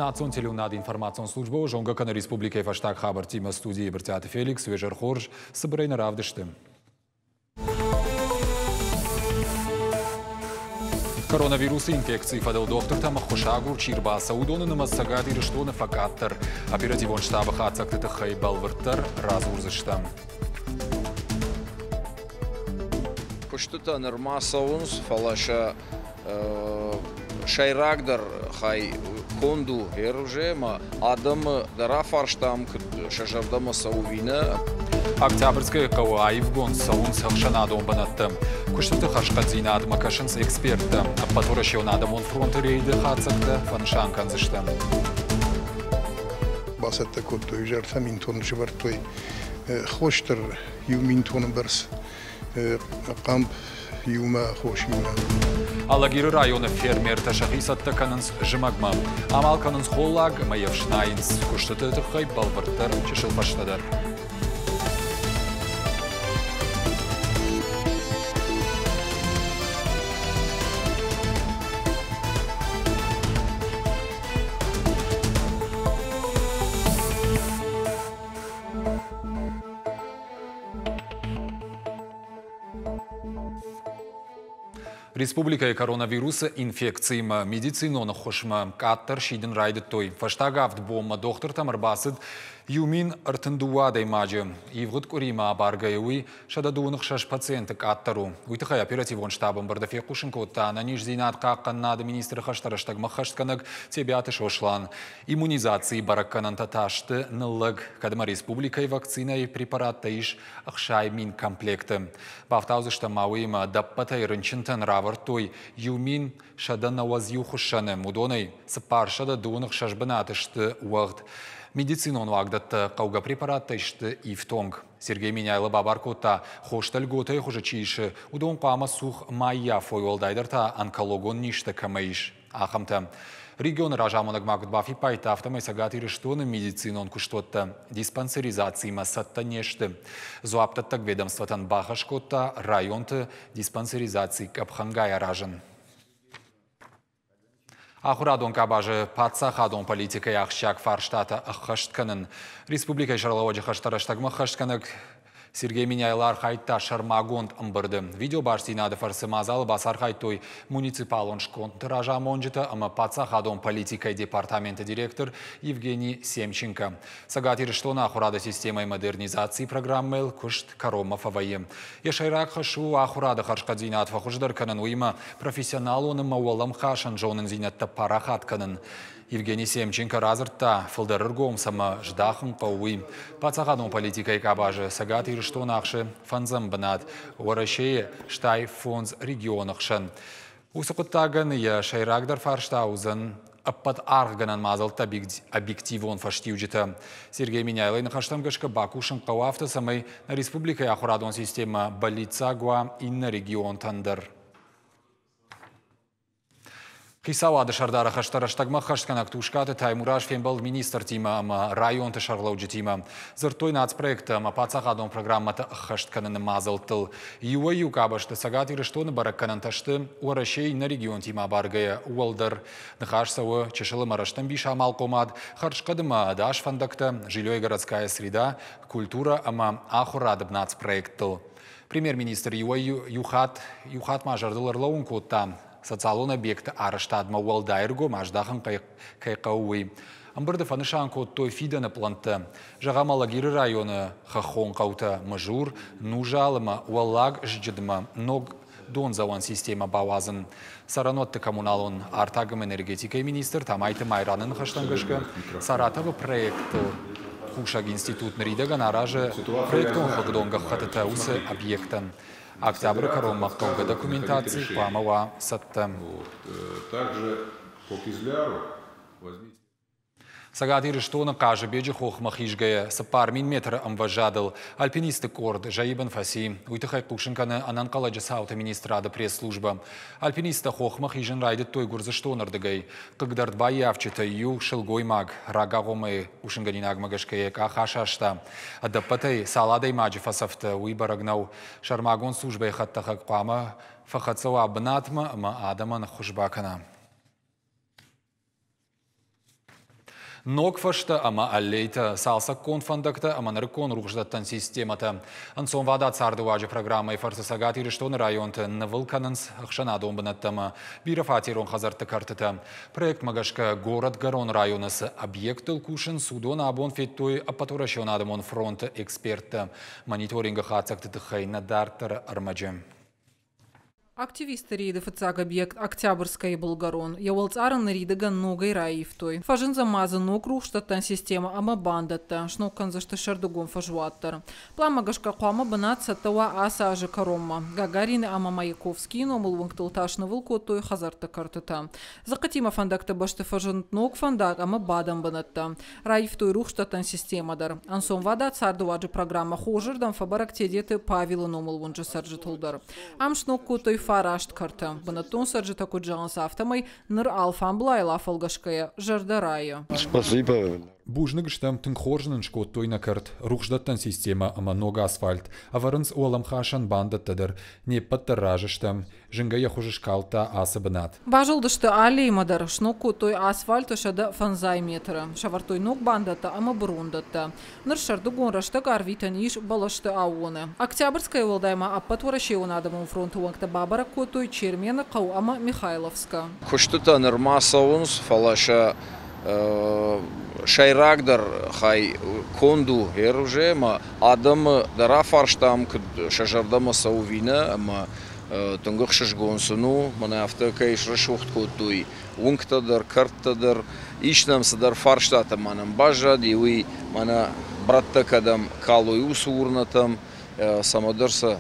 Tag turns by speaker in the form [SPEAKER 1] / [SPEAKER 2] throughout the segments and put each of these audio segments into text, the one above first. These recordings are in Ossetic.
[SPEAKER 1] Национ телеуынады информацион службӕ у зонгӕ кӕны республикӕйы фӕстаг хабӕрттимӕ студийы Брытъиаты Феликс, уе зӕр хорз, цыбырӕй нӕ равдысты. Коронавирусы инфекцийы фӕдыл дохтыртӕм ӕххуысагур чи рбацӕуы, уыдоны нымӕц Цӕгат Ирыстоны фӕкъаддӕр. Оперативон штабы хатдзӕгты тыххӕй бӕлвырддӕр радзурдзыстӕм.
[SPEAKER 2] Куыстытӕ нырма цӕуынц, фӕлӕ сӕ сӕйрагдӕр хай конд у РУЖ ӕмӕ адӕмы дӕр афарстам, куыд сӕ зӕрдӕмӕ цӕуы ӕви нӕ.
[SPEAKER 1] Октябрьскӕйы хъӕуы аивгонд цӕуынц ӕхсӕнадон бынӕттӕ. Куыстыты хӕрзхъӕддзинадмӕ кӕсынц эксперттӕ. Ӕппӕтуӕрӕсеон адӕмон фронты рейды хатдзӕгтӕ фӕнысан кӕндзысты.
[SPEAKER 3] Бацӕттӕ кодтой изӕртӕ 1000 тонны сӕвӕрдтой хос дӕр 1000 тонны бӕрц хъӕмп иумӕ хосимӕ.
[SPEAKER 1] Алагиры районы фермертӕ сӕхи цӕттӕ кӕнынц зымӕгмӕ. Амал кӕнынц холлаг ӕмӕ йӕ фснайынц. Куыстыты тыххӕй бӕлвырддӕр чысыл фӕстӕдӕр. Республикӕйы коронавирусы инфекциимӕ медицинон ӕххуысмӕ къаддӕр сидын райдыдтой. Фӕстаг авд бонмӕ дохтыртӕм ӕрбацыд 1032 адӕймаджы. Ивгъуыд къуыримӕ абаргӕйӕ уый 126 пациенты къаддӕр у. Уый тыххӕй оперативон штаб ӕмбырды фехъусын кодта ӕнӕниздзинад хъахъхъӕнынады министры хӕстӕ рӕстӕгмӕ ххӕстгӕнӕг Тебиаты Сослан. Иммунизацийы бӕрӕггӕнӕнтӕ та сты ныллӕг, кӕд ӕмӕ республикӕйы вакцинӕйы препараттӕ ис 60 000 комплекты. Бафтаудзыстӕм ма уыимӕ ӕдӕппӕтӕй рынчынтӕн равӕрдтой 1191 хуыссӕны, уыдонӕй 426 бынаты сты уӕгъд. Медицинон уагдӕттӕ хъӕугӕ препараттӕй сты ифтонг. Сергей Меняйло бабар кодта, хостӕ льготӕйы хуызы чи исы, уыдон хъуамӕ цух ма ййафой, уӕлдайдӕр та онкологон низтӕ кӕмӕ ис, ахӕмтӕ. Регионы разамонӕг ма куыд бафиппайдта, афтӕмӕй Цӕгат Ирыстоны медицинон куыстуӕттӕ диспансеризациимӕ цӕттӕ не сты. Дзуапдӕттӕг ведомствотӕн бахӕс кодта районты диспансеризаци къӕпхӕнгай аразын. Ахуырадон къабазы паддзахадон политикӕйы ахсджиаг фарстатӕ ӕххӕст кӕнын. Республикӕйы сӕргълӕууӕджы хӕстӕ рӕстӕгмӕ ӕххӕстгӕнӕг Сергей Меняйло архайдта сӕрмагонд ӕмбырды. Видеобастдзинады фӕрцы мадзалы бацархайдтой муниципалон скондты разамонджытӕ ӕмӕ паддзахадон политикӕйы департаменты директор Евгений Семченко. Цӕгат Ирыстоны ахуырады системӕйы модернизацийы программӕйыл куыст кӕронмӕ фӕвӕййы. Йӕ сӕйраг хӕс у ахуырады хӕрзхъӕддзинад фӕхуыздӕр кӕнын, уыимӕ профессионалон ӕмӕ уӕлӕмхасӕн зонындзинӕдтӕ парахат кӕнын. Евгений Семченко радзырдта, фылдӕр ӕргом цӕмӕ здахын хъӕуы, уый. Паддзахадон политикӕйы къабазы Цӕгат Ирыстон ахсы фӕндзӕм бынат Уӕрӕсейы, стӕй фондз регионы хсӕн. Уыцы хъуыддагӕн йӕ сӕйрагдӕр фарста уыдзӕн ӕппӕт аргъгӕнӕн мадзӕлтты объективон фӕстиуджытӕ. Сергей Меняйлойы ныхӕстӕм гӕсгӕ бакусын хъӕуы афтӕ, цӕмӕй нӕ республикӕйы ахуырадон системӕ бӕллиццаг уа иннӕ регионтӕн дӕр. Хицауады сӕрдары хӕстӕ рӕстӕгмӕ ӕххӕстгӕнӕг Тускъаты Таймураз фембӕлд министртимӕ ӕмӕ районты сӕргълӕуджытимӕ. Дзырдтой нацпроекттӕ ӕмӕ паддзахадон программӕтӕ ӕххӕст кӕныны мадзӕлттыл. Иуӕй-иу къабӕзты Цӕгат Ирыстоны бӕрӕггӕнӕнтӕ сты Уӕрӕсейы иннӕ регионтимӕ абаргӕйӕ уӕлдӕр. Ныхас цӕуы чысыл ӕмӕ рӕстӕмбис амалхъомад, хӕрзхъӕд ӕмӕ ӕдас фӕндӕгтӕ, жилье и городская среда, культурӕ ӕмӕ ахуырады нацпроекттыл. Премьер-министр иуӕй-иу хатт, иу хатт ма зӕрдыл ӕрлӕууын кодта, социалон объекты арӕзтадмӕ уӕлдай ӕргом аздахын кӕй хъӕуы, уый. Ӕмбырды фӕнысан кодтой фидӕны пълӕнттӕ. Зӕгъӕм, Алагиры районы хӕххон хъӕутӕ Мызур, Нузал ӕмӕ Уӕллаг Зджыдмӕ ног дондзӕуӕн системӕ бауадзын. Цӕрӕнуӕтты коммуналон артаг ӕмӕ энергетикӕйы министр Тамайты Майраны ныхӕстӕм гӕсгӕ, Саратовы проектыл кусӕг институт ныридӕгӕн аразы проектон хыгъдон гӕххӕттытӕ уыцы объектӕн. Октябры кӕронмӕ хъӕугӕ документаци хъуамӕ уа цӕттӕ. Цӕгат Ирыстоны Хъазыбеджы хохмӕ хизгӕйӕ 4000 метры ӕмвӕзадыл альпинистты къорд зӕйы бын фӕци. Уый тыххӕй хъусын кӕны ӕнӕнхъӕлӕджы цауты министрады пресс-службӕ. Альпинисттӕ хохмӕ хизын райдыдтой Гуырдзыстоны рдыгӕй. Хъыгдӕрд баййафджытӕй иу сылгоймаг рагагъоммӕйы хъусынгӕнинагмӕ гӕсгӕ йӕ къах асаста. Ӕдӕппӕтӕй цал адӕймаджы фӕцӕфтӕ, уый бӕрӕг нӕу. Сӕрмагонд службӕйы хӕдтӕхӕг хъуамӕ фӕхӕццӕ уа бынатмӕ ӕмӕ адӕмӕн ӕххуыс бакӕна. Ног фӕзтӕ ӕмӕ аллейтӕ, цалцӕггонд фӕндӕгтӕ ӕмӕ нырыккон рухсдӕттӕн системӕтӕ. Ӕнцонвадат цардыуаджы программӕйы фӕрцы Цӕгат Ирыстоны районты нывыл кӕнынц ӕхсӕнадон бынӕттӕ ӕмӕ бирӕфатерон хӕдзӕртты кӕртытӕ. Проектмӕ гӕсгӕ горӕтгӕрон районы цы объекттыл кусынц, уыдон абон федтой Ӕппӕтуӕрӕсеон адӕмон фронты эксперттӕ. Мониторингы хатдзӕгты тыххӕй нӕ дарддӕры ӕрмӕджы.
[SPEAKER 4] Активистты рейды фыццаг объект Октябрьскӕйы былгӕрон. Йӕ уӕлцъар ын ныридӕгӕн ногӕй раивтой. Фӕзындзӕн ма дзы ног рухсдӕттӕн системӕ ӕмӕ бандӕттӕ. Сног кӕндзысты сӕрдыгон фӕзуат дӕр. Пъланмӕ гӕсгӕ хъуамӕ бынат цӕттӕ уа ацы азы кӕронмӕ. Гагарины ӕмӕ Маяковскийы номыл уынгтыл та снывыл кодтой хӕдзӕртты кӕртытӕ. Дзыхъхъытимӕ фӕндӕгты бӕсты фӕзынд ног фӕндаг ӕмӕ бадӕн бынӕттӕ. Раивтой рухсдӕттӕн системӕ дӕр. Ӕнцонвадат цардыуаджы программӕ хорзырдӕм фӕбӕрӕг Тедеты Павелы номыл уынджы цӕрджытыл дӕр. Ам сног кодтой фараст кӕрты. Бынӕттон цӕрджытӕ куыд зӕгъынц, афтӕмӕй ныр алфамблайыл афӕлгӕсгӕйӕ зӕрдӕ райы.
[SPEAKER 5] Спасибо.
[SPEAKER 1] Бузныг стӕм, тынг хорз нын скодтой нӕ кӕрт, рухсдӕттӕн системӕ ӕмӕ ног асфальт. Ӕвӕрынц уӕлӕмхасӕн бандӕттӕ дӕр. Не ппӕт дӕр разы стӕм. Зынгӕ йӕ хуыз скалдта ацы бынат.
[SPEAKER 4] Базылдысты аллеймӕ дӕр, сног кодтой асфальты 150 метры, сӕвӕрдтой ног бандӕттӕ ӕмӕ бырондӕттӕ. Ныр сӕрдыгон рӕстӕг арвитӕн ис бӕлӕсты аууоны. Октябрьскӕйы уӕлдай ма Ӕппӕтуӕрӕсеон адӕмон фронты уӕнгтӕ бабӕрӕг кодтой Чермены хъӕу ӕмӕ Михайловскы.
[SPEAKER 2] Куыстытӕ нырма цӕуынц, фӕлӕ сӕ сӕйрагдӕр хай конд у ӕружӕ ӕмӕ адӕмы дӕр афарстам, куыд сӕ зӕрдӕмӕ цӕуы ӕви нӕ, ӕмӕ тынг ӕхсызгон сын у, мӕнӕ афтӕ кӕй срӕсугъд кодтой уынгтӕ дӕр, кӕрттӕ дӕр. Ис нӕм цыдӕр фарстатӕ ма нӕм баззади, уый мӕнӕ брӕттӕ кӕдӕм калой, уыцы урнӕтӕм, цӕмӕдӕр сӕ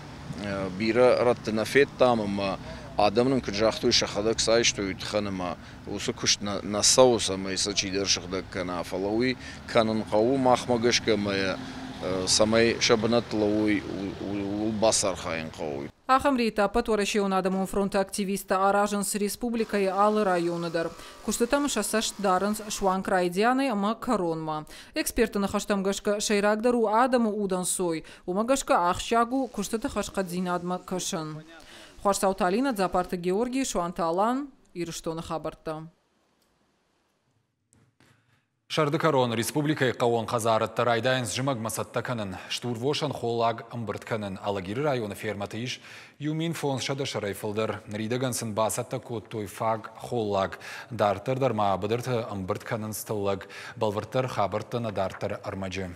[SPEAKER 2] бирӕ рӕтты нӕ федтам ӕмӕ адӕм нын куыд загътой, сӕхӕдӕг цы айстой, уый тыххӕн ӕмӕ уыцы куыст нӕ цӕуы, цӕмӕй сӕ чидӕр сыгъдӕг кӕна, фӕлӕ уый кӕнын хъӕуы махмӕ гӕсгӕ ӕмӕ цӕмӕй сӕ бынӕтты лӕууой, ууыл бацархайын хъӕуы.
[SPEAKER 4] Ахӕм рейдтӕ Ӕппӕтуӕрӕсеон адӕмон фронты активисттӕ аразынц республикӕйы алы районы дӕр. Куыстытӕм сӕ цӕст дарынц суанг райдианӕй ӕмӕ кӕронмӕ. Экспертты ныхӕстӕм гӕсгӕ, сӕйрагдӕр у адӕмы удӕнцой. Уымӕ гӕсгӕ ахсджиаг у куыстыты хӕрзхъӕддзинадмӕ кӕсын. Хуасдзауты Алинӕ, Дзапарты Георгий, Суанты Алан, Ирыстоны хабӕрттӕ.
[SPEAKER 1] Сӕрды кӕрон республикӕйы хъӕууон хӕдзарӕдтӕ райдайынц зымӕгмӕ цӕттӕ кӕнын. Стурвосӕн холлаг ӕмбырд кӕнын. Алагиры районы фермӕты ис 1500 сӕрӕй фылдӕр. Ныридӕгӕн сын бацӕттӕ кодтой фаг холлаг. Дарддӕр дӕр ма быдырты ӕмбырд кӕнынц тыллӕг. Бӕлвырддӕр хабӕрттӕ нӕ дарддӕры ӕрмӕджы.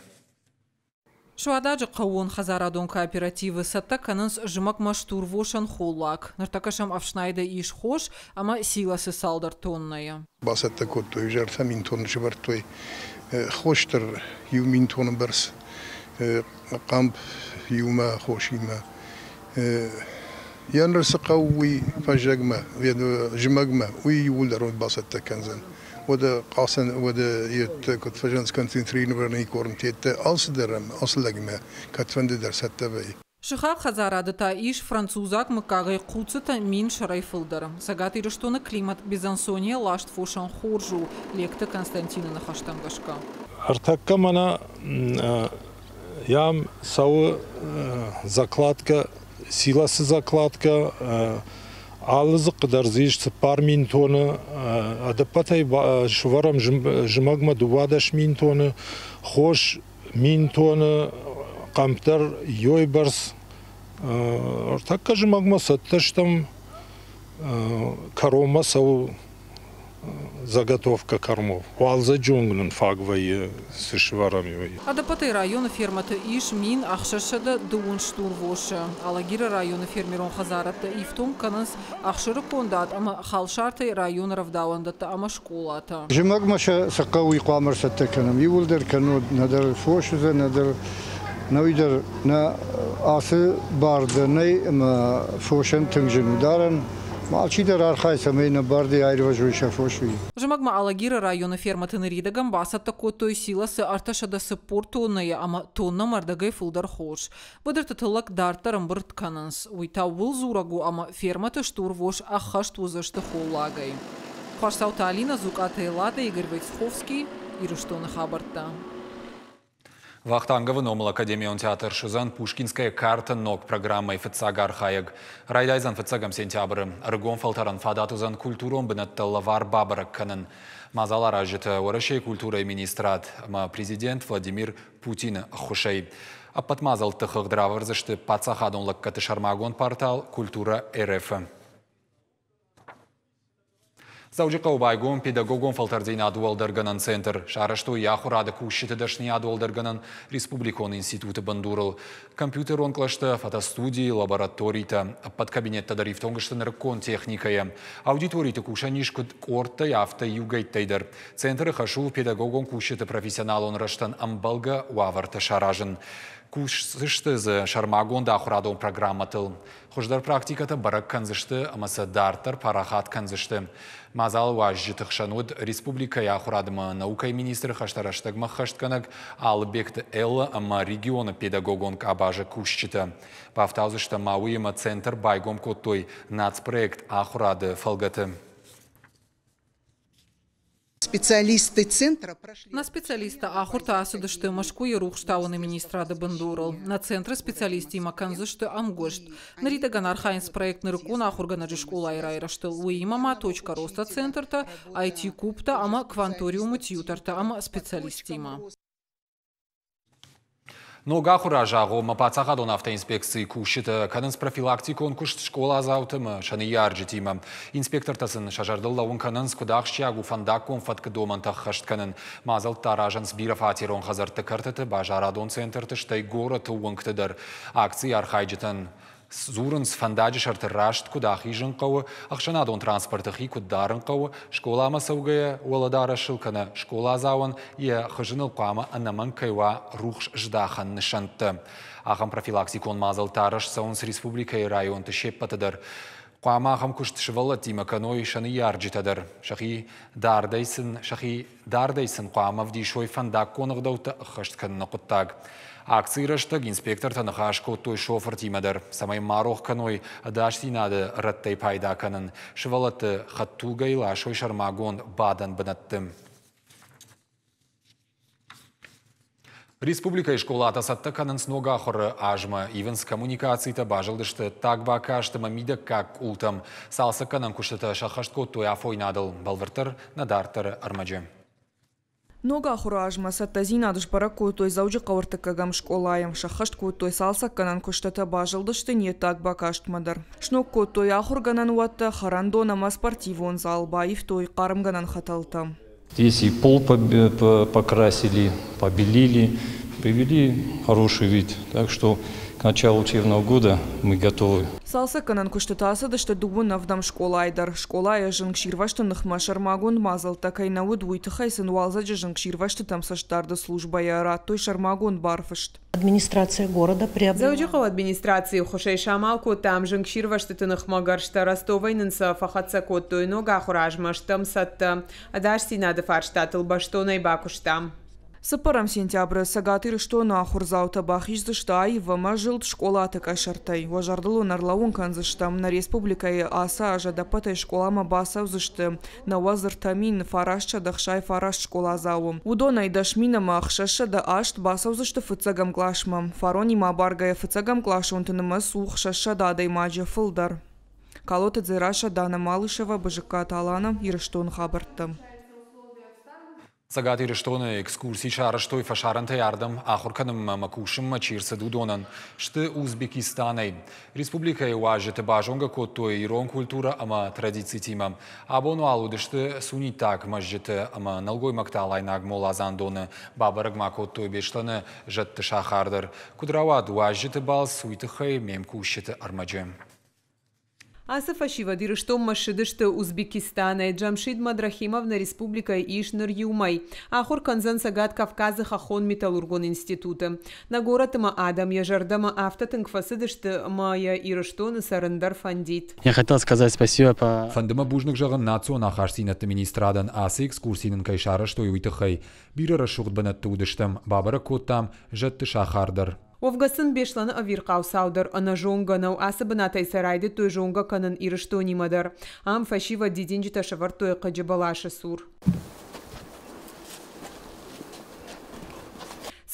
[SPEAKER 4] Суададжы хъӕууон хӕдзарадон кооперативы цӕттӕ кӕнынц зымӕгмӕ стурвосӕн холлаг. Ныртӕккӕ сӕм ӕфснайдӕй ис хос ӕмӕ силосы цалдӕр тоннӕйы.
[SPEAKER 3] Бацӕттӕ кодтой, зӕртӕ 1000 тонны сӕвӕрдтой, хос дӕр 1000 тонны бӕрц, хъӕмп иумӕ хосимӕ. Йӕ ныр цы хъӕуы, уый фӕззӕгмӕ, зымӕгмӕ, уый иууылдӕр бацӕттӕ кӕндзӕн. Уӕдӕ къӕсӕн, уӕдӕ йедтӕ куыд фӕзӕнц концентрированный корм теттӕ, алцыдӕр ӕм, ацы лӕгмӕ кӕдфӕнды дӕр цӕттӕ вӕййы.
[SPEAKER 4] Сыхаг хӕдзарады та ис французаг мыггагӕй хъуццытӕ 1000 сӕрӕй фылдӕр. Цӕгат Ирыстоны климат Безансонийӕ ласт фосӕн хорз у, Лекъты Константины ныхӕстӕм гӕсгӕ.
[SPEAKER 6] Ӕртӕккӕ мӕнӕ йӕм цӕуы закладкӕ, силосы закладкӕ, алы дзыхъхъы дӕр дзы ис 4000 тонны, ӕдӕппӕтӕй сӕвӕрӕм зымӕгмӕ 12 000 тонны, хос 1000 тонны, хъӕмп дӕр йой бӕрц. Ӕртӕккӕ зымӕгмӕ цӕттӕ стӕм, кӕронмӕ цӕуы заготовка кормов. Уалдзӕджы онг нын фаг вӕййы, цы сӕвӕрӕм, уый.
[SPEAKER 4] Ӕдӕппӕтӕй районы фермӕты ис 1620 стурвосы. Алагиры районы фермерон хӕдзарӕдтӕ ифтонг кӕнынц ӕхсыры кондад ӕмӕ халсартӕй районы рӕвдауӕндӕттӕ ӕмӕ скъолатӕ.
[SPEAKER 7] Зымӕгмӕ сӕ цы хъӕуы, уый хъуамӕ ӕрцӕттӕ кӕнӕм. Иууылдӕр кӕннод нӕдӕр фос уыдзӕн, нӕдӕр нӕуый дӕр нӕ ацы бар дӕр нӕй ӕмӕ фосӕн тынг зын у дарӕн. Алчидӕр архайы, цӕмӕй нӕ бардӕй аирвӕзой сӕ фос, уый.
[SPEAKER 4] Зымӕгмӕ Алагиры районы фермӕты ныридӕгӕн бацӕттӕ кодтой силосы 340 тоннӕйы ӕмӕ тоннӕмӕ ӕрдӕгӕй фылдӕр хос. Быдырты тыллӕг дарддӕр ӕмбырд кӕнынц. Уый та ууыл дзурӕг у, ӕмӕ фермӕты стурвос ӕххӕст уыдзысты холлагӕй. Хуасдзауты Алинӕ, Дзукъаты Эллада, Игорь Войцеховский, Ирыстоны хабӕрттӕ.
[SPEAKER 1] Вахтанговы номыл академион театр суыдзӕн «Пушкинская карта» ног программӕйы фыццаг архайӕг. Райдайдзӕн фыццӕгӕм сентябры. Ӕрыгон фӕлтӕрӕн фадат уыдзӕн культурон бынӕттӕ лӕвар бабӕрӕг кӕнын. Мадзал аразджытӕ Уӕрӕсейы культурӕйы министрад ӕмӕ президент Владимир Путины ӕххуысӕй. Ӕппӕт мадзӕлтты хыгъд равӕрдзысты паддзахадон лӕггӕдты сӕрмагонд портал «Культура РФ-ы». Дзӕуджыхъӕуы байгом педагогон фӕлтӕрддзинад уӕлдӕргӕнӕн центр. Сарӕзтой йӕ ахуырады кусджыты дӕсныйад уӕлдӕргӕнӕн республикон институты бындурыл. Компьютерон кълӕстӕ, фотостудийы, лабораторитӕ. Ӕппӕт кабинеттӕ дӕр ифтонг сты нырыккон техникӕйӕ. Аудиториты кусӕн ис куыд къордтӕй, афтӕ иугӕйттӕй дӕр. Центры хӕс у педагогон кусджыты профессионалон рӕзтӕн ӕмбӕлгӕ уавӕртӕ саразын. Кусдзысты дзы сӕрмагонд ахуырадон программӕтыл. Хуыздӕр практикӕтӕ бӕрӕг кӕндзысты ӕмӕ сӕ дарддӕр парахат кӕндзысты. Мадзалы уазджыты хсӕн уыд республикӕйы ахуырад ӕмӕ наукӕйы министры хӕстӕ рӕстӕгмӕ ӕххӕстгӕнӕг Алыбегты Эллӕ ӕмӕ регионы педагогон къабазы кусджытӕ. Бафтаудзыстӕм ма уыимӕ центр байгом кодтой нацпроект «Ахуырады» фӕлгӕты.
[SPEAKER 5] Специалисты центра прошли...
[SPEAKER 4] Нӕ специалисттӕ ахуыртӕ ацыдысты Мӕскуыйы рухстауыны министрады бындурыл. Нӕ центры специалисттимӕ кӕндзысты ӕмгуыст. Ныридӕгӕн архайынц проект «Нырыккон ахуыргӕнӕджы скъолайы райрӕзтыл». Уыимӕ ма «Точка роста» центртӕ, IT-кубтӕ ӕмӕ кванториумы тьютортӕ ӕмӕ специалисттимӕ.
[SPEAKER 1] Ног ахуыры азы агъоммӕ паддзахадон автоинспекцийы кусджытӕ кӕнынц профилактикон куыст скъоладзауты ӕмӕ сӕ ныййарджытимӕ. Инспектортӕ сын сӕ зӕрдыл лӕууын кӕнынц, куыд ахсджиаг у фӕндаггон фӕткы домӕнтӕ ӕххӕст кӕнын. Мадзӕлттӕ аразынц бирӕфатерон хӕдзӕртты кӕртыты, базарадон центрты, стӕй горӕты уынгты дӕр. Акцийы архайджытӕн дзурынц, фӕндаджы сӕрты раст куыд ахизын хъӕуы, ӕхсӕнадон транспорты хи куыд дарын хъӕуы, скъоламӕ цӕугӕйӕ уӕлӕдарӕсыл кӕнӕ скъоладзауӕн йӕ хызыныл хъуамӕ ӕнӕмӕнг кӕй уа рухс здахӕн нысӕнттӕ. Ахӕм профилактикон мадзӕлттӕ арӕзт цӕуынц республикӕйы районты се ппӕты дӕр. Хъуамӕ ахӕм куыст сывӕллӕттимӕ кӕной сӕ ныййарджытӕ дӕр. Сӕхи дардӕй сын, сӕхи дардӕй сын хъуамӕ ӕвдисой фӕндаггон ӕгъдӕуттӕ ӕххӕст кӕныны хъуыддаг. Акцийы рӕстӕг инспектортӕ ныхас кодтой шофыртимӕ дӕр, цӕмӕй ма рох кӕной ӕдасдзинады рӕттӕй пайда кӕнын, сывӕллӕтты хӕдтулгӕйы ласой сӕрмагонд бадӕн бынӕтты. Республикӕйы скъолатӕ цӕттӕ кӕнынц ног ахуыры азмӕ, ивынц коммуникацитӕ, базылдысты ӕддаг бакаст ӕмӕ мидӕггаг къултӕм. Цалцӕггӕнӕн куыстытӕ сӕххӕст кодтой афойнадыл, бӕлвырддӕр нӕ дарддӕры ӕрмӕджы.
[SPEAKER 8] Ног ахуыры азмӕ цӕттӕдзинад сбӕрӕг кодтой Дзӕуджыхъӕуы ӕртыккӕгӕм скъолайы. Сӕххӕст кодтой цалцӕггӕнӕн куыстытӕ, базылдысты не ддаг бакастмӕ дӕр. Сног кодтой ахуыргӕнӕн уӕттӕ, хӕрӕндон ӕмӕ спортивон зал, баивтой хъармгӕнӕн хӕтӕлтӕ.
[SPEAKER 9] Здесь и пол покрасили, побелили, привели хороший вид. Так что к началу учебного года мы готовы.
[SPEAKER 8] Цалцӕггӕнӕн куыстытӕ ацыдысты дыууын ӕвдӕм скъолайы дӕр. Скъолайы зынгсирвӕзты ныхмӕ сӕрмагонд мадзӕлттӕ кӕй нӕ уыд, уый тыххӕй сын уалдзӕджы зынгсирвӕзтытӕм цӕстдарды службӕйӕ радтой сӕрмагонд барфыст.
[SPEAKER 5] Администрация города приобрела...
[SPEAKER 10] Дзӕуджыхъӕуы администрацийы ӕххуысӕй самал кодтам зынгсирвӕзтыты ныхмӕ гӕрзтӕ. Ростовӕй нын сӕ фӕхӕццӕ кодтой. Ног ахуыры азмӕ стӕм цӕттӕ. Ӕдасдзинады фарстатыл бӕстонӕй бакуыстам.
[SPEAKER 8] Цыппӕрӕм сентябры Цӕгат Ирыстоны ахуырдзаутӕ бахиздзысты аив ӕмӕ зылд скъолаты къӕсӕртӕй. Уӕ зӕрдыл уын ӕрлӕууын кӕндзыстӕм, нӕ республикӕйы ацы аз ӕдӕппӕтӕй скъоламӕ бацӕудзысты 93 969 скъоладзауы. Уыдонӕй 10 000 ӕмӕ 608 бацӕудзысты фыццӕгӕм къласмӕ. Фаронимӕ абаргӕйӕ фыццӕгӕмкъласонты нымӕц у 600 адӕймаджы фылдӕр. Калоты Дзерассӕ, Дана Малышева, Бызыккаты Алана, Ирыстоны хабӕрттӕ.
[SPEAKER 1] Цӕгат Ирыстоны экскурси сарӕзтой фӕсарӕнтӕй ардӕм ахуыр кӕнынмӕ ӕмӕ кусынмӕ чи рцыд, уыдонӕн. Сты Узбекистанӕй. Республикӕйы уазджыты базонгӕ кодтой ирон культурӕ ӕмӕ традицитимӕ. Абон уал уыдысты суннитаг мӕзджыты ӕмӕ нӕлгоймӕгты алайнаг моладзандоны. Бабӕрӕг ма кодтой Беслӕны зӕдты сахар дӕр. Куыд рауад уазджыты балц, уый тыххӕй ме мкусджыты ӕрмӕджы.
[SPEAKER 10] Ацы фӕсивӕд Ирыстонмӕ ссыдысты Узбекистанӕй. Джамшид Мадрахимов нӕ республикӕйы ис ныр иу мӕй. Ахуыр кӕндзӕн Цӕгат Кавказы хӕххон металлургон институты. Нӕ горӕты ӕмӕ адӕм йӕ зӕрдӕмӕ афтӕ тынг фӕцыдысты, ӕмӕ йӕ Ирыстоны цӕрын дӕр фӕндид.
[SPEAKER 11] Я хотел сказать спасибо по...
[SPEAKER 1] Фӕнды мӕ бузныг зӕгъын национ ахастдзинӕдты министрадӕн, ацы экскурси нын кӕй сарӕзтой, уый тыххӕй. Бирӕ рӕсугъд бынӕтты уыдыстӕм, бабӕрӕг кодтам зӕдты сахар дӕр.
[SPEAKER 10] Уӕвгӕ сын Беслӕны ӕвирхъау цау дӕр ӕнӕзонгӕ нӕу. Ацы бынатӕй сӕ райдыдтой зонгӕ кӕнын Ирыстонимӕ дӕр. Ам фӕсивӕд дидинджытӕ сӕвӕрдтой Хъыджы бӕласы цур.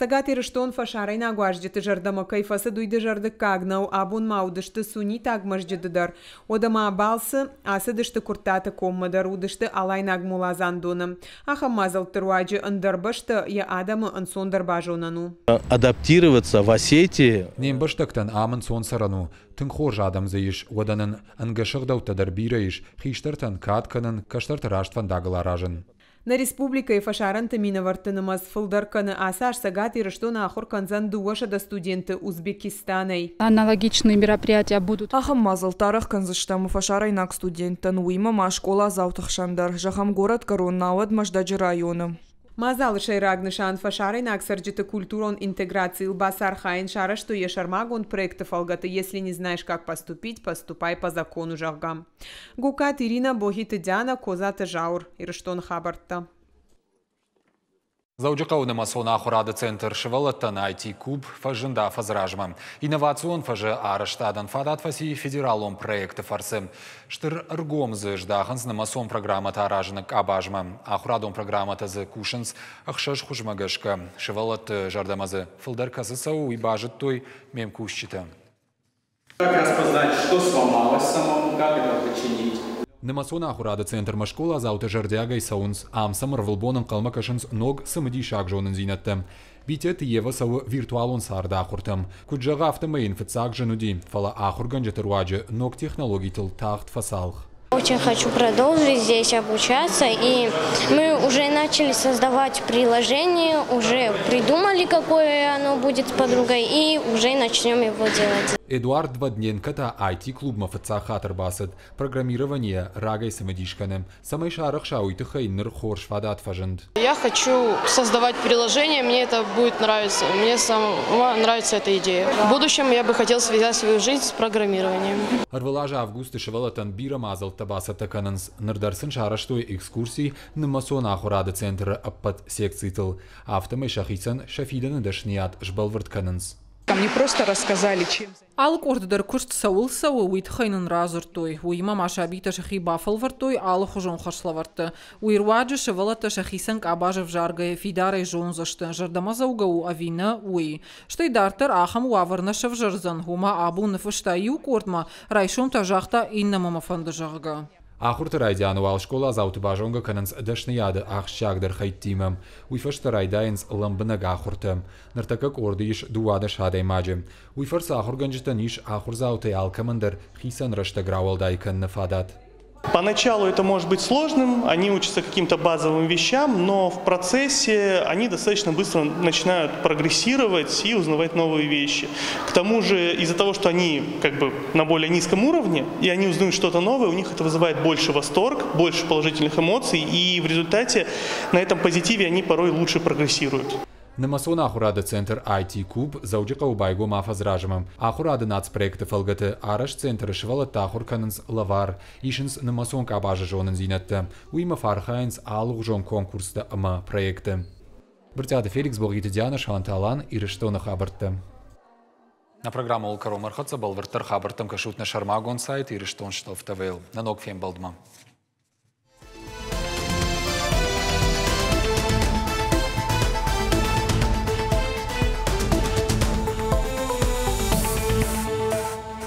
[SPEAKER 10] Цӕгат Ирыстон фӕсарӕйнаг уазджыты зӕрдӕмӕ кӕй фӕцыд, уый дызӕрдыггаг нӕу. Абон ма уыдысты суннитаг мӕзджыты дӕр. Уӕдӕ ма балцы ацыдысты Куырттаты коммӕ дӕр, уыдысты Алайнаг моладзандоны. Ахӕм мадзӕлтты руаджы ӕндӕр бӕстӕ йӕ адӕмы ӕнцондӕр базонӕн у.
[SPEAKER 12] Адаптироваться в Осетии.
[SPEAKER 1] Не мбӕстӕгтӕн ам ӕнцон цӕрӕн у. Тынг хорз адӕм дзы ис, уӕдӕ нын ӕнгӕс ӕгъдӕуттӕ дӕр бирӕ ис, хистӕртӕн кад кӕнын, кӕстӕрты раст фӕндагыл аразын.
[SPEAKER 10] Нӕ республикӕйы фӕсарӕнты минӕвӕртты нымӕц фылдӕр кӕны. Ацы аз Цӕгат Ирыстоны ахуыр кӕндзӕн 200 студенты Узбекистанӕй.
[SPEAKER 13] Аналогичные мероприятия будут.
[SPEAKER 8] Ахӕм мадзӕлттӕ арӕх кӕндзыстӕм фӕсарӕйнаг студенттӕн, уыимӕ ма скъоладзауты хсӕн дӕр, зӕгъӕм, горӕтгӕрон, науӕд Мӕздӕджы районы.
[SPEAKER 10] Мадзалы сӕйраг нысан фӕсарӕйнаг цӕрджыты культурон интеграцийыл бацархайын сарӕзтой йӕ сӕрмагонд проекты фӕлгӕты «Если не знаешь, как поступить, поступай по закону», зӕгъгӕ. Гуккаты Ирина, Богиты Диана, Козаты Зауыр. Ирыстоны хабӕрттӕ.
[SPEAKER 1] Дзӕуджыхъӕуы нымӕцон ахуырады центр сывӕллӕттӕн IT-куб фӕзынд афӕдзы размӕ. Инновацион фӕзы арӕзтадӕн фадат фӕци федералон проекты фӕрцы. Стыр ӕргом дзы здахынц нымӕцон программӕтӕ аразыны къабазмӕ. Ахуырадон программӕтӕ дзы кусынц ӕхсӕз хуызмӕ гӕсгӕ. Сывӕллӕтты зӕрдӕмӕ дзы фылдӕр кӕцы цӕуы, уый базыдтой ме мкусджытӕ.
[SPEAKER 14] Как распознать, что сломалось самому, как это починить?
[SPEAKER 1] Нымӕцон ахуырады центрмӕ скъоладзаутӕ зӕрдиагӕй цӕуынц. Ам сӕм ӕрвылбон ӕнхъӕлмӕ кӕсынц ног цымыдисаг зонындзинӕдтӕ. Битеты Ева цӕуы виртуалон царды ахуыртӕм. Куыд зӕгъы, афтӕмӕй йын фыццаг зын уыди, фӕлӕ ахуыргӕнджыты руаджы ног технологитыл тагъд фӕцалх.
[SPEAKER 15] Очень хочу продолжить здесь обучаться, и мы уже начали создавать приложение, уже придумали, какое оно будет с подругой, и уже начнем его делать.
[SPEAKER 1] Эдуард Вадненко та IT-клубмӕ фыццаг хатт ӕрбацыд. Программирование рагӕй цымыдис кӕны. Цӕмӕй сарӕхса, уый тыххӕй ныр хорз фадат фӕзынд.
[SPEAKER 16] Я хочу создавать приложение, мне это будет нравиться. Мне сама нравится эта идея. В будущем я бы хотел связать свою жизнь с программированием.
[SPEAKER 1] Ӕрвылаз августы сывӕллӕттӕн бирӕ мадзӕлттӕ бацӕттӕ кӕнынц. Ныр дӕр сын сарӕзтой экскурси нымӕцон ахуырады центры ӕппӕт секцитыл. Афтӕмӕй сӕхицӕн сӕ фидӕны дӕсныйад сбӕлвырд кӕнынц.
[SPEAKER 17] Там не просто рассказали, чем
[SPEAKER 4] Алы къорды дӕр куыст цӕуыл цӕуы, уый тыххӕй нын радзырдтой. Уыимӕ ма сабитӕ сӕхи бафӕлвӕрдтой алыхуызон хӕслӕвӕрдты. Уый руаджы сывӕллӕттӕ сӕхицӕн къабаз ӕвзаргӕйӕ фидарӕй зондзысты, зӕрдӕмӕдзӕугӕ у ӕви нӕ, уый. Стӕй дарддӕр ахӕм уавӕр нӕ сӕвзӕрдзӕн, ома абон ныффыста иу къордмӕ, райсом та загъта иннӕмӕ мӕ фӕнды, зӕгъгӕ.
[SPEAKER 1] Ахуырты райдианы уал скъоладзауты базонгӕ кӕнынц дӕсныйады ахсджиагдӕр хӕйттимӕ. Уый фӕстӕ райдайынц лӕмбынӕг ахуыртӕ. Ныртӕккӕ къорды ис 12 адӕймаджы. Уый фӕрцы ахуыргӕнджытӕн ис ахуырдзаутӕй алкӕмӕн дӕр хицӕн рӕстӕг рауӕлдай кӕныны фадат.
[SPEAKER 18] Поначалу это может быть сложным, они учатся каким-то базовым вещам, но в процессе они достаточно быстро начинают прогрессировать и узнавать новые вещи. К тому же из-за того, что они как бы на более низком уровне, и они узнают что-то новое, у них это вызывает больше восторг, больше положительных эмоций, и в результате на этом позитиве они порой лучше прогрессируют.
[SPEAKER 1] Нымӕцон ахуырады центр IT-куб Дзӕуджыхъӕуы байгом афӕдзы размӕ. Ахуырады нацпроекты фӕлгӕты арӕзт центры сывӕллӕттӕ ахуыр кӕнынц лӕвар, исынц нымӕцон къабазы зонындзинӕдтӕ. Уыимӕ фӕархайынц алыгъуызон конкурстӕ ӕмӕ проектты. Брытъиаты Феликс, Богъиты Диана, Суанты Алан, Ирыстоны хабӕрттӕ. Нӕ программӕ кӕронмӕ ӕрхӕццӕ бӕлвырддӕр хабӕрттӕм кӕсут нӕ сӕрмагонд сайт Ирыстон ТВ-йыл. Нӕ ног фембӕлдмӕ.